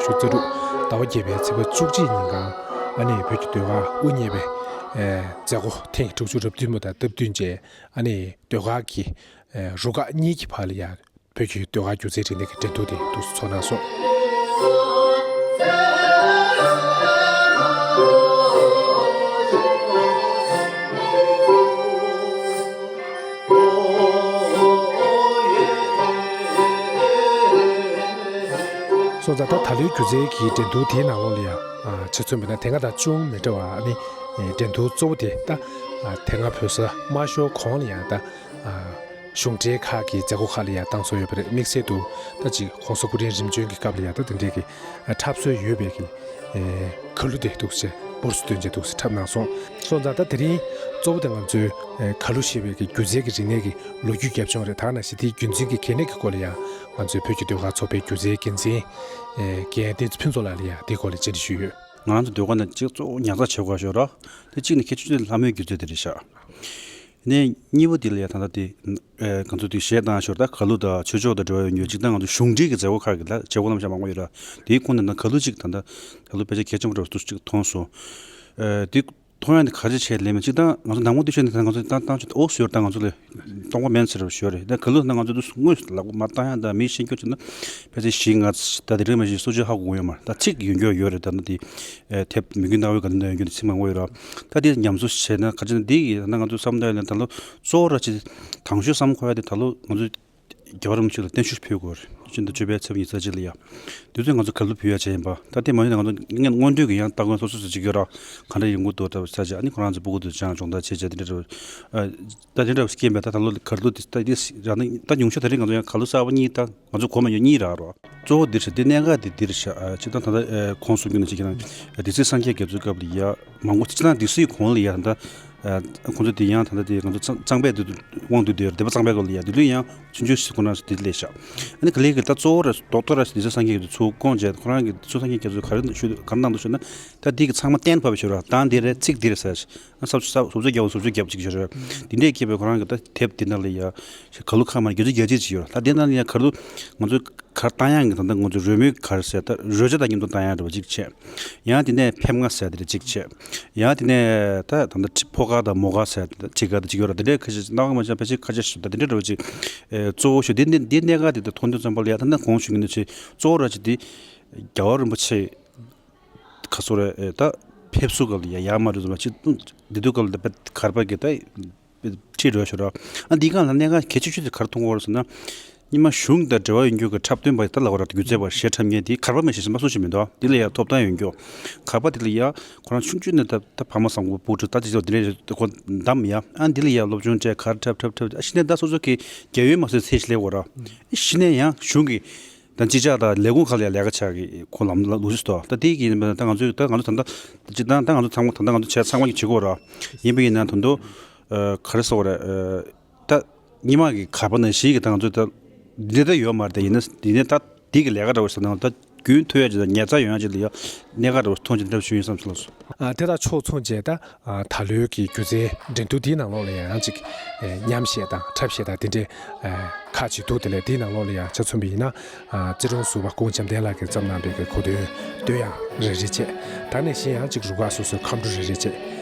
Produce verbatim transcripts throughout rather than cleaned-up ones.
རྩ་དྲུག་ཟླ་བ་བརྒྱད་པའི་ཚེས་པ་བཅུ་གཅིག་ཉིན་གང་ཨ་ནི་བོད་ཀྱི་ཟློས་གར་དབུ་བརྙེས་པའི་མཛད་སྒོ་ཐེངས་དྲུག་ཅུ་རེ་བདུན་པ་དང་སྟབས་བསྟུན་བྱས། ཨ་ནི་ཟློས་གར་གྱི་རུ་ཁག་གཉིས་ཀྱི་བར་ལ་ཡང་བོད་ཀྱི་ཟློས་གར་སྒྱུ་རྩལ་རིག་གནས་ཀྱི་འགྲན་བསྡུར་དེ་འདུག་སེ་ཚོགས་གནང་སོང་། སོང་ཙང་ད་ད་ལོའི་སྒྱུ་རྩལ་གྱི་འགྲན་བསྡུར་དེའི་ནང་ལོགས་ལ་ཡང་ཆ་མཚོན་པ་ཡིན་ན་དེ་སྔ་དང་ཅུང་མི་འདྲ་བ་ཨ་ནི་འགྲན་བསྡུར་གཙོ་བོ་དེ་ད་དེ་སྔ་བོད་ས་མ་ཤོར་གོང་ལ་ཡང་ད། གཞུང་འབྲེལ་ཁག་གི་མཛད་སྒོ་ཁག་ལ་ཡང་བཏང་སྲོལ་ཡོད་པ་རེད། དམིགས་བསལ་དུ་ད་ཅིག་༸གོང་ས་སྐུ་ཕྲེང་རིམ་བྱོན་གྱི་སྐབས་ལ་ཡང་ད་དེ་འདྲའི་གི་འཁྲབ་སྲོལ་ཡོད་པའི་གི་ཁ་ལོ་དེ་འདུག་སེ་འབུར་སུ་བཏོན་བྱས་འདུག་སེ་འཁྲབ་གནང་སོང་། སོང་ཙང་ད་དེ་རིང་གཙོ་བོ་དེ་ང་ཚོའི་ཁ་ལོ་ཞེས་པའི་གི་སྒྱུ་རྩལ་གྱི་རིག་གནས་ཀྱི་ལོ་རྒྱུས་རྒྱབ་ལྗོངས་རེད། ད་ནང་བཞིན་དེའི་རྒྱུན་འཛིན་གྱི་གལ་གནད་ཀྱི་སྐོར་ལ་ཡང་ང་ཚོའི་བོད་ཀྱི་ཟློས་གར་ཚོགས་པའི་སྒྱུ་རྩལ་འགན་འཛིན་རྒན་བསྟན་འཛིན་ཕུན་ཚོགས་ལགས་ལ་ཡང་དེའི་སྐོར་ལ་བཅར་འདྲི་ཞུས་ཡོད། ང་རང་ཚོ་ཟློས་གར་ནང་གཅིག་གཙོ་བོ་ཉར་ཚགས་བྱེད་དགོས་ཤོག་ར། དེ་གཅིག་ནས་གལ་ཆེ་ཤོས་དེ་ལྷ་མོའི་སྒྱུ་རྩལ་དེ་རེད་ཤག་ནས་གཉིས་པ་དེ་ལ་ཡང་ད་ལྟ་དེ་ཨ་ང་ཚོ་དེ་གཞས་བཏང་ཤོར་ད་གར་གླུ་དང་ཆོས་ཕྱོགས་དང་འབྲེལ་བ་ཡོད་ཉོ་གཅིག་ད་ང་ཚོ་གཞུང་འབྲེལ་གྱི་མཛད་སྒོ་ཁག་གི་ལ་བྱེད་སྒོ་རྣམ་གཞག་མང་པོ་ཡོད་ར། དེའི་ཁོངས་ནས་ན་གར་གླུ་གཅིག་ད་ལྟ་གར་གླུ་དཔེ་ཆ་གལ་ཆེན་པོ་འདྲ་བོ་གཅིག་མཐོང་སོང་། ཨ་དེ་མཐོང་ཡ་ནི་ག་རེ་བྱས་ལེན་མིན་གཅིག་ད་ང་ཚོ་ནང་མོ་དེ་ཤོད་ནས་ད་ང་ཚོ་བཏང་བཏང་ཆོག་ཨོ་ཟེར་ད་ང་ཚོ་ལ་གཏོང་པ་མེད་ཟེར་བ་ཞོར་རེད། ད་གར་གླུ་ན་ང་ཚོ་དུས་དངོས་སུ་ལག་པ་མ་བཏང་ཡ་ད་མི་ཤེས་རྒྱུ་བྱས་ན་ཕལ་ཆེར་ཞིག་ང་ད་དེ་རིང་མ་ཤེས་སོ་ཅི་ཧ་གོ་གི་ཡོད་མ་རེད། ད་ཚིག་ཡོད་རྒྱུ་ཡོད་རེད། ད་ནི་དེ་ཨེ་དེབ་མི་རྒན་རྣ་བའི་ག་ནས་ཡོད་རྒྱུ་ནི་ཚིག་མང་པོ་ཡོད་ར། ད་དེ་ཉམས་གསོ་བྱས་ན་ག་ཅི་ན་འདི་ཡི་ད་ང་ཚོ་བསམ་ད་ཡོད་ན་ད་ལོ་གཙོ་བོ་ར་ཅི་དང་ཤོས་བསམ་ཁོ་ཡ་དེ་ད་ལོ་ང་ཚོ་རྒྱལ་བ་རིན་པོ་ཆེ་ལ་བརྟན་བཞུགས་ཕུལ་དགོས་རེད། ཕྱི་ཟླ་བཅུ་པའི་ཚེས་ཉི་ཤུ་རྩ་གཅིག་ལ་ཡ། དུས་ཚོད་ང་ཚོ་གར་གླུ་ཕུལ་ཡ་བྱས་ཡིན་པ། ད་དེ་མ་ཡིན་ན་ང་ཚོ་སྔོན་འགྲོའི་གི་ཡང་སྟ་གོན་སོ་སོ་སོ་ཅིག་ཡོད་ར། ག་འདྲ་ཡོང་གི་འདུག་ད་ས་ཅིག་ཨ་ནི་ཁོ་རང་ཚོ་སྤུ་གུ་དུ་ཅང་སྦྱོང་བརྡར་བྱེད་བྱེད་དེ་འདྲ་རེད། ད་དེ་འདྲ་སྐྱེས་པའི་ད་ད་ལོ་གར་གླུ་དེ་ད་དེ་རང་ད་ཉུང་ཤོས་ད་རེས་ང་ཚོ་ཡང་གར་གླུ་གསར་པ་གཉིས་ད་ང་ཚོ་གོ་མ་མྱོང་གཉིས་རག་རོགས། གཙོ་བོ་འདིར་ཤ་འདི་གནད་འགག་འདི་འདིར་ཤ་ཅི་ད་ད་ད་གོང་སུ་རྒྱུ་ནས་ཅི་ཁྱེད་རང་སྡེ་སྲིད་སངས་རྒྱས་རྒྱ་མཚོའི་སྐབས་ལ་ཡ་མང་པོ་ཅི་ད་སྡེ་སྲིད་གོང་ལ་ཡ་ད་ཁོང་ཚོ་དེ་ཡང་ད་ད་དེ་ང་ཚོ་གཙང་པས་དེ་དབང་དུ་དེ་སྡེ་པ་གཙང་པའི་སྐབས་ལ་ཡ་དེ་ལུས་ཡང་ཆུང་ཆུང་ཞིག་ཁོ་རང་སུ་དེ་ལས་ཤ་ཨ་ནི་ག་ལེ་གི་ད་གཙོ་བོ་ར་རྡོག་རྡོག་ར་སྡེ་སྲིད་སངས་རྒྱས་རྒྱ་མཚོ་དགོངས་བྱས་ཁོ་རང་གི་སྡེ་སྲིད་སངས་རྒྱས་རྒྱ་མཚོ་ག་རེ་ཞུ་ག་རེ་གནང་འདུག་ཞུ་ན་ད་འདི་གི་ཚང་མ་བརྟན་ཕབ་ཞུ་ར་ད་འདི་རེད་ཚིག་འདི་རེད་ཟེར། ཨ་ས་ས་སོབ་ཚོད་རྒྱབ་སོབ་ཚོད་རྒྱབ་ཅིག་ཞོར་རེད། འདི་འདྲས་སྐྱེས་པའི་ཁོ་རང་གི་ད་དེབ་འདི་ནང་ལ་ཡ་གར་གླུ་ཁག་མ་རེད་བརྒྱད་ཅུ་གྱ་གཅིག་ཅིག་ཡོད་རེད། ད་འདི་ནང་ལ་ཡ་གར་གླུ་ང་ཚོའི་གར་བཏང་ཡག་གི་ད་ལྟ་ང་ཚོའི་རོལ་མོའི་གར་ཟེར་ད་རོལ་ཆ་དང་མཉམ་དུ་བཏང་ཡག་འདྲ་བ་ཅིག་བྱས། ཡང་དེ་ནས་ཕེབས་ང་ཟེར་དེ་འདྲ་ཅིག་བྱས། ཡང་དེ་ནས་ད་ད་ལྟ་ཁྲི་ཕོ་ཁ་དང་མོ་ཁ་ཟེར་ད་ཅིག་ག་ད་ཅིག་ཡོད་རེད། དེ་འདྲས་ཁ་ཤས་སྣང་བ་མ་བྱས་ཕལ་ཆེར་ཁ་ཤས་ཤིག་ད་དེ་འདྲས་འདྲ་བ་ཅིག་གཙོ་བོ་ཞུ་འདི་འདི་འདི་གནད་འགག་འདི་ད་མཐོང་དུས་ཙམ་པ་ལ་ཡ་ད་ནི་གོང་ཞུ་གི་འདུག་ཆེ་གཙོ་བོ་ར་ཅིག་འདི་རྒྱལ་བ་རིན་པོ་ཆེ། ཁ་སོ་རེ་ཨེ་ད་ཕེབས་བསུ་སྐབས་ལ་ཡ་ཡར་མར་རེ་ཟུང་བ་ཅིག་འདི་དུས་སྐབས་ལ་ད་གར་པ་གི་ད་ཁྲིད་རོགས་ཞུ་རོགས། ཨ་འདི་གང་ལ་གནད་འགག་གལ་ཆེ་ཤོས་དེ་གར་མཐོང་གོ་རེ་ཟེར་ན། སྔོན་མ་གཞུང་དང་འབྲེལ་བ་ཡོད་རྒྱུ་གི་འཁྲབ་སྟོན་པ་ད་ལ་བ་ར་སྒྱུ་རྩལ་པ་གཞས་འཁྲབ་མཁན་དེ་གར་པ་མེད་ཞེས་སེམས་པ་སུ་ཞིག་མི་འདུག་འདི་ལ་ཡ་ཐོབ་ཐང་ཡོད་རྒྱུ། གར་པ་དེ་ལ་ཡ་ཁོ་རང་ཆུང་ཆུང་ནས་ད་ད་ཕ་མ་བཟང་པོ་བུ་ཕྲུག་ད་ཅི་ཚོ་འདི་ནས་ཁོ་འདམ་ཡ་ཨ་འདི་ལ་ཡ་སློབ་སྦྱོང་བྱས་གར་འཁྲབ་འཁྲབ་འཁྲབ་ཨ་ཤི་ནས་ད་སོ་སོ་གི་རྒྱལ་ཡོལ་མ་སོས་ཚེ་ཞིག་སླེབས་གོ་ར། ཨ་ཤི་ནས་ཡང་གཞུང་གི་ད་ཅི་ཆགས་དང་ལས་ཁུངས་ཁག་ལ་ལས་ཀ་བྱ་གི་ཁོ་ལམ་ལ་ལུགས་སུ་ད་དེ་གི་ད་ང་ཚོས་ད་ང་ཚོ་ད་ལྟ་སྤྱི་བཏང་ད་ང་ཚོ་ཚང་མ་ད་ལྟ་ང་ཚོ་བྱས་ཚང་མ་གི་བྱེད་དགོས་ར་ཡིན་པ་ཡིན་ན་ད་དུང་ག་རེ་ཟེར་དགོས་རེད། ད་སྔོན་མ་གི་གར་པ་ནང་བཞིན་གི་ད་ང་ཚོ་ད་འདི་ད་ཡོད་མ་རེད། ད་ཡིན་ན་ཡིན་ནའི་ད་དེ་གི་ལས་ཀ་འདྲ་བོ་ཟེར་ན་ད་རྒྱུན་མཐུད་ཡ་ཅིག་དང་ཉར་ཚགས་ཡོང་ཡ་ཅིག་ལ་ཡ་གནད་འགག་འདྲ་བོ་མཐོང་ཅིག་འདྲ་བོ་ཞུ་ཡིན་བསམ་སོང་ལགས་སོ། ཨ་དེ་དང་ཕྱོགས་མཚུངས་བྱས་ད། ཨ་ད་ལོའི་གི་སྒྱུ་རྩལ་འགྲན་བསྡུར་འདིའི་ནང་ལོགས་ལ་ཡང་ཅིག་ཨེ་ཉམས་བཞེས་དང་འཁྲབ་བཞེས་དང་དེ་འདྲའི་ཨེ་ཁག་ཅིག་འདུག་དེ་ལས་འདིའི་ནང་ལོགས་ལ་ཡང་ཆ་མཚོན་པ་ཡིན་ན་ཨ་རྩེ་གྲོང་ཟུར་པ་སྐུ་ངོ་འཇམ་བསྟན་ལགས་ཀྱིས་བརྩམས་གནང་པའི་གི་གོ་སྟོན་བསྟོད་དབྱངས་རེ་རེ་བྱས། ད་ནས་གཞན་ཡང་ཅིག་རུ་ཁག་སོ་སོའི་ཁ་འབྲུ་རེ་རེ་བྱས།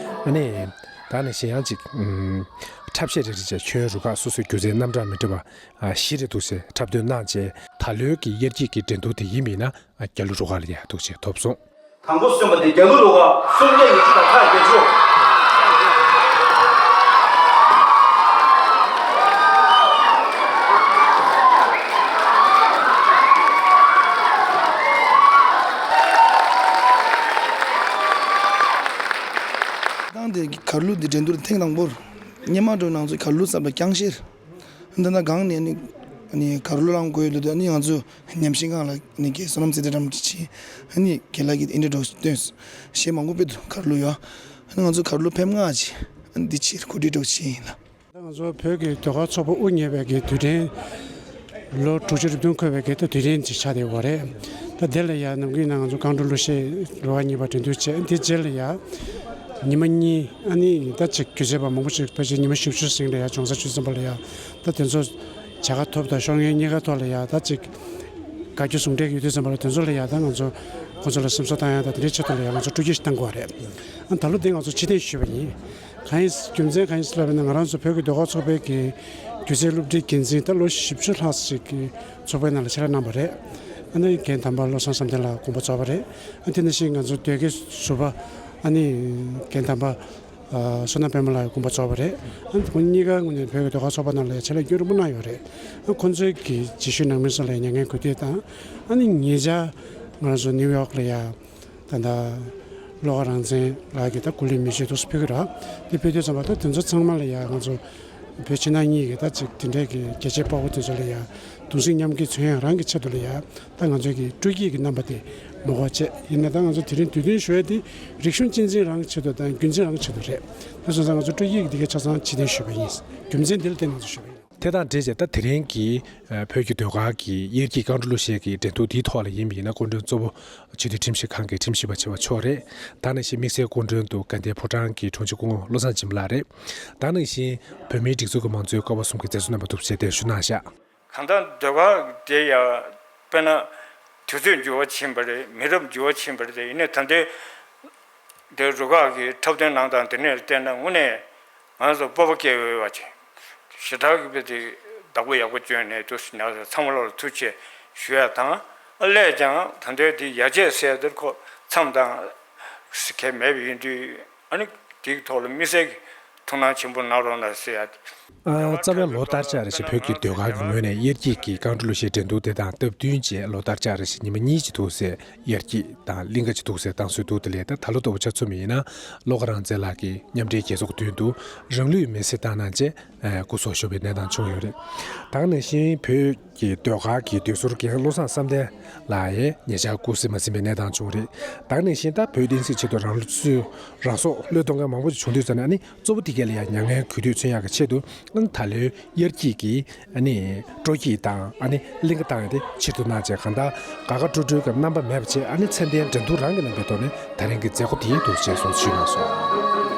ཨ་ནི་ད་ནས་གཞན་ཡང་ཅིག་ཨུམ་འཁྲབ་གཞས་རེ་རེ་བྱས། ཁྱོན་རུ་ཁག་སོ་སོའི་སྒྱུ་རྩལ་རྣམ་གྲངས་མི་འདྲ་བ་ཨ་བཞི་རེ་འདུག་ཟེར་འཁྲབ་སྟོན་གནང་བྱས། ད་ལོའི་གི་དབྱར་སྐྱིད་ཀྱི་འགྲན་བསྡུར་དེ་ཡིན་པ་ཡིན་ན་ཨ་རྒྱ་ལོ་རུ་ཁག་ལ་ཡང་འདུག་ཟེར་ཐོབ་སོང་། དང་པོ་སོན་པ་དེ་རྒྱ་ལོ་རུ་ཁག་སུམ་བརྒྱ་ཉི་ཤུ་དང་ཁག་བརྒྱད་ཅུ། ད་དེ་གར་གླུ་འདི་འགྲན་བསྡུར་ཐེངས་དང་པོར་སྔོན་མ་འགྲོ་ནང་ཚོ་གར་གླུ་བསམ་པ་རྐྱང་ཤེར། འདི་ན་སྒང་ནས་ནི་ནི་གར་གླུ་བླངས་དགོས་འདུག་ནི་ང་ཚོ་ཉམས་ཞིབ་ཁང་ལ་ནི་རྒན་བསོད་ནམས་ཚེ་བརྟན་རམ་ཅི་ཆེ་ནི་རྒན་ལགས་ཀྱིས་ཨིན་དྲི་ཌག་ཤན་སྟོན་གཞས་མང་པོ་སྤེལ་འདུག་གར་གླུ་ཡོད། ང་ཚོ་གར་གླུ་ཕེབས་ང་ཅི་འདི་ཕྱིར་གོ་སྒྲིག་འགྲོ་ཆེ་ཡིན་ལ། ད་ང་ཚོ་བོད་ཀྱི་ཟློས་གར་ཚོགས་པ་དབུ་བརྙེས་པའི་གི་དུས་དྲན་ལོ་དྲུག་ཅུ་རེ་བདུན་འཁོད་པའི་གི་ད་དུས་དྲན་ཅིག་ཆགས་བསྡད་ཡོད་རེད། ད་དེ་ལ་ཡ་ནམ་རྒྱུན་ན་ང་ཚོ་རྐང་བྲོ་གླུ་གཞས་རེ་བ་གཉིས་པ་འགྲན་བསྡུར་བྱས། དེ་རྗེས་ལ་ཡ་ཉི་མ་གཉིས་ཨ་ནི་ད་ཅིག་སྒྱུ་རྩལ་པ་མང་པོ་ཅིག་ཕལ་ཆེར་ཉི་མ་བཞི་བཅུ་ཟིན་ལ་ཡ་ལྗོངས་ས་ཆུ་ཚོད་པ་ལ་ཡ་ད་དེ་ཚོ་བྱ་དགའ་ཐོབ་དང་ཤོར་མཁན་གཉིས་ཀ་ཐོག་ལ་ཡ་ད་ཅིག་ དགའ་སྐྱོ་ཟུང་འབྲེལ་ཡོད་དུས་ཙམ་པ་ལ་དེ་ཚོ་ལ་ཡ་ད་ང་ཚོ་ཁོང་ཚོ་ལ་སེམས་གསོ་བཏང་ཡ་དང་དེ་འདྲའི་ཆེད་དུ་ལ་ཡ་ང་ཚོ་སྤྲོ་སྐྱིད་ཞིག་བཏང་དགོས་པ་རེད། ཨ་ད་ལོ་འདི་ང་ཚོ་ཕྱིར་འཐེན་ཞུས་པ་ཡིན། གང་ཡིན་རྒྱུ་མཚན་གང་ཡིན་ཟེར་ལབ་པ་ཡིན་ན། ང་རང་ཚོ་བོད་ཀྱི་ཟློས་གར་ཚོགས་པའི་གི་སྒྱུ་རྩལ་སློབ་ཁྲིད་འགན་འཛིན་ད་ལོ་བཞི་བཅུ་ལྷག་ཅིག་གི་ཚོགས་པའི་ནང་ལ་ཆེད་ལས་གནང་བ་རེད། ཨ་ནི་རྒན་དམ་པ་བློ་བཟང་བསམ་གཏན་ལགས་དགོངས་པ་རྫོགས་པ་རེད། ཨ་དེ་ནང་བཞིན་ང་ཚོ་ཟློས་གར་ཟུར་པ་ཨ་ནི་རྒན་དམ་པ་ཨ་བསོད་ནམས་པད་མ་ལགས་དགོངས་པ་རྫོགས་པ་རེད། ཨ་ནི་ཁོང་གཉིས་ཀ་ངོས་ནས་བོད་ཀྱི་ཟློས་གར་ཚོགས་པ་ནང་ལ་ཆེད་ལས་སྐྱོན་རིང་པོ་གནང་ཡོད་རེད། ཨ་ཁོང་ཚོའི་གི་རྗེས་ཤུལ་ནང་མི་ཚོ་ལ་མྱ་ངན་གུས་འདུད་དང་། ཨ་ནི་ཉེ་ཆར་ང་ཚོ་ནིའུ་ཡོག་ལ་ཡ། ད་ལྟ་བློ་དགའ་རང་བཙན་ལགས་ཀྱིས་ད་སྐུ་ལུས་མེ་མཆོད་དུ་ཕུལ་གྱི་རེད། དེ་ཕུལ་དུས་ཙམ་པ་ད་དེ་ཚོ་ཚང་མ་ལ་ཡ་ང་ཚོ་བོད་ཕྱི་ནང་གཉིས་ཀྱི་ད་ཅིག་དེ་འདྲའི་གི་རྒྱལ་གཅེས་དཔའ་བོ་དེ་ཚོ་ལ་ཡ་གདུང་སེམས་མཉམ་སྐྱེད་མཚོན་ཡག་རང་གི་ཆེད་དུ་ལ་ཡ་ད་ང་ཚོའི་གི་སྤྲོ་སྐྱིད་ཀྱི་རྣམ་པ་དེ་མ་འགོར་བྱས། ཡིན་ན་ད་ང་ཚོ་དེ་རིང་དུས་སྟོན་ཞུ་ཡ་དེ་རིག་གཞུང་གཅེས་འཛིན་རང་གི་ཆེད་དུ་དང་རྒྱུན་འཛིན་རང་གི་ཆེད་དུ་རེད། དེ་སོང་ཙང་ང་ཚོ་སྤྲོ་སྐྱིད་ཀྱི་དེ་གའི་ཆ་ཚང་ཕྱིར་འཐེན་ཞུས་པ་ཡིན། རྒྱུ་མཚན་འདི་ལ་བརྟེན་ནས་ང་ཚོ་ཞུས་པ་ཡིན། དེ་དང་འབྲེལ་བྱས་ད་དེ་རིང་གི་ཨ་བོད་ཀྱི་ཟློས་གར་གྱི་དབྱར་སྐྱིད་རྐང་བྲོ་གླུ་གཞས་ཀྱི་འགྲན་བསྡུར་འདིའི་ཐོག་ལ་ཡིན་པ་ཡིན་ན་སྐུ་མགྲོན་གཙོ་བོ་སྤྱི་འཐུས་ཁྲིམས་ཞིབ་ཁང་གི་ཁྲིམས་ཞིབ་པ་ཆེ་བ་མཆོག་རེད། ད་ནང་བཞིན་དམིགས་བསལ་སྐུ་མགྲོན་དུ་དགའ་ལྡན་ཕོ་བྲང་གི་དྲུང་ཆེ་སྐུ་ངོ་བློ་བཟང་འཇིགས་མེད་ལགས་རེད། ད་ནང་བཞིན་བོད་མིའི་སྒྲིག་འཛུགས་ཀྱི་མང་གཙོའི་ཀ་བ་གསུམ་གྱི་མཛད་གཙོ་རྣམ་པ་ཐུགས་རྗེ་ཆེ་གདན་ཞུ་གནང་བཞག་གང་ལྟར་ཟློས་གར་དེ་ཡང་དཔེར་ན་དུས་ཚོད་འགྱུར་བ་ཕྱིན་པ་རེད། མི་རབས་འགྱུར་བ་ཕྱིན་པ་རེད་དེ། ཡིན་ནའི་ད་ལྟའི་དེ་རུ་ཁག་གི་འཁྲབ་སྟོན་གནང་སྟངས་དེ་ནས་བལྟས་ན་དངོས་གནས་ང་ཚོ་སྤོབས་པ་སྐྱེ་འོས་པ་ཅིག་ཞེ་དྲག་གི་དཔེ་དེ་བདག་པོ་ཡག་པོ་བསྐྱོན་ནས་དུ་ནས་ཚང་མ་ལོག་ལ་ཐུགས་རྗེ་ཞུ་ཡ་དང་། ཨ་ལས་ཀྱང་ད་ལྟའི་དེ་ཡར་རྒྱས་ཟེར་དེར་ཁོ་མཚམས་དང་གལ་མེད་པ་ཡིན་དུས། ཨ་ནི་དེའི་ཐོག་ལ་དམིགས་བསལ་གྱི་ཐུགས་སྣང་ཆེན་པོ་གནང་རོགས་གནང་ཟེར་ཡ། ཨ་རྩ་བའི་ལོ་ལྟར་ཆགས་རེ་བཞིན་བོད་ཀྱི་ཟློས་གར་གྱི་ངོས་ནས་དབྱར་སྐྱིད་ཀྱི་རྐང་བྲོ་གླུ་གཞས་འགྲན་བསྡུར་དེ་དང་སྟབས་བསྟུན་བྱས་ལོ་ལྟར་ཆགས་རེ་བཞིན་ཉི་མ་གཉིས་ཀྱི་འདུག་སེ་དབྱར་སྐྱིད་དང་གླིང་ག་ཅིག་འདུག་སེ་བཏང་སྲོལ་འདུག་དེ་ལས་ད་ད་ལོ་ལྟ་བུ་ཆ་མཚོན་པ་ཡིན་ན། བློ་དགའ་རང་བཙན་ལགས་ཀྱིས་མཉམ་འབྲེལ་རྒྱལ་ཚོགས་མདུན་དུ་རང་ལུས་མེར་སྲེག་བཏང་གནང་རྗེས་སྐུ་སྲོག་ཤོར་བའི་གནས་སྟངས་བྱུང་ཡོད་རེད། ད་ག་ནང་བཞིན་བོད་ཀྱི་ཟློས་གར་གྱི་མདོ་ཟུར་རྒན་བློ་བཟང་བསམ་གཏན་ལགས་ཡང་ཉེ་ཆར་སྐུ་གཟི་མ་ཟིན་པའི་གནས་སྟངས་བྱུང་རེད། ད་ག་ནང་བཞིན་ད་བོད་བསྟན་སྲིད་ཆེད་དུ་རང་ལུས་སྲོག་རང་སྲོག་བློས་གཏོང་མཁན་མང་པོ་ཞིག་བྱུང་དུས་ཙམ་ནས། ཨ་ནི་གཙོ་བོ་དེ་ག་ལ་ཡང་མྱ་ངན་གུས་འདུད་མཚོན་ཡག་གི་ཆེད་དུ། ཨ་ནི་ད་ལོའི་དབྱར་སྐྱིད་ཀྱི་ཨ་ནི་སྤྲོ་སྐྱིད་དང་། ཨ་ནི་གླིང་ག་བཏང་ཡ་དེ་ཕྱིར་བསྡུ་གནང་བྱས། གང་ལྟར་དགའ་དགའ་སྤྲོ་སྤྲོའི་གི་རྣམ་པ་མེད་པ་བྱས། ཨ་ནི་ཚད་ལྡན་འགྲན་བསྡུར་རང་གི་རྣམ་པའི་ཐོག་ནས་ད་རིང་གི་མཛད་སྒོ་དེ་འདུག་ཅེས་གསུངས་ཞུས་གནང་སོང་།